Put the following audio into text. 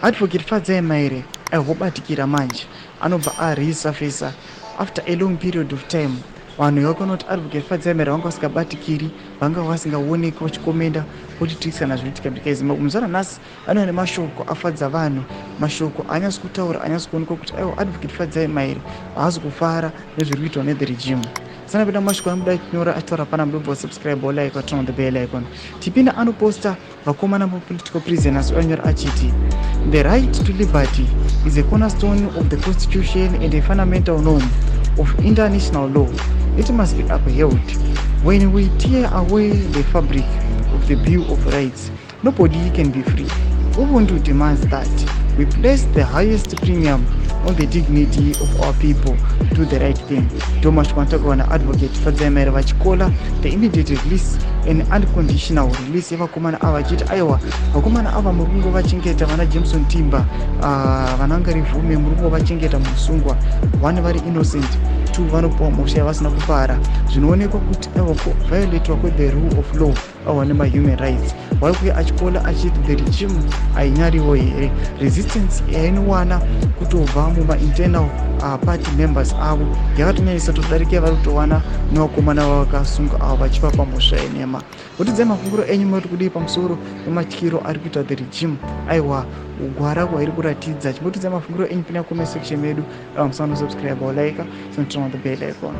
Advocate Fadzai Maire aihobatikira manje anobva aresurfacer after a long period of time. Vanhu vakaona kuti Advocate Fadzai Maire vanga vasingabatikiri, vanga vasingaoneki vachikomenda politics kana zvinoitika munyika yeZimbabwe. Muzvara nhasi anouya nemashoko afadza vanhu, mashoko anyatsi kutaura, anyatsi kuonekwa kuti aiwa, Advocate Fadzai Maire haasi kufara nezviri kuitwa nethe regime. Sanapinda mashoko anobuda achinyora achitaura pana, mudobva subscribe, like, turn on the bell icon. Tipinda anoposta vakomana mapolitical prisoners, anyora achiti, "The right to liberty is a cornerstone of the Constitution and a fundamental norm of international law. It must be upheld. When we tear away the fabric of the Bill of Rights, nobody can be free. Ubuntu demands that we place the highest premium on the dignity of our people. Do the right thing." Ndo mashoko anotaurwa naAdvocate Fadzai Maire vachicalla the immediate release and unconditional release yevakomana ava, vachiti aiwa, vakomana ava muri kungovachengeta, vana Jameson Timba, vana Ngarivhume, muri kungovachengeta musungwa. One, vari innocent; two, vanopiwa mhosva yavasina kupara. Zvinoonekwa kuti aiwa, kuviolatwa kwethe rule of law, aiwa, nemahuman rights. Waikuya achicalla achiti the regime hainyariwo here? Resistance yainowana kutobva mumainternal party members avo yakatonyanyisa todarika vari kutowana nevakomana vavakasunga avo vachivapa mhosva yenema. Kutidzai mafunguro enyu, muri kudii pamusoro pematyiro ari kuita the regime, aiwa, gwara kwairi kuratidza? Chimbotidzai mafunguro enyu pina comment section medu. Aiwa, musanosubscribe, like, turn on the bell icon.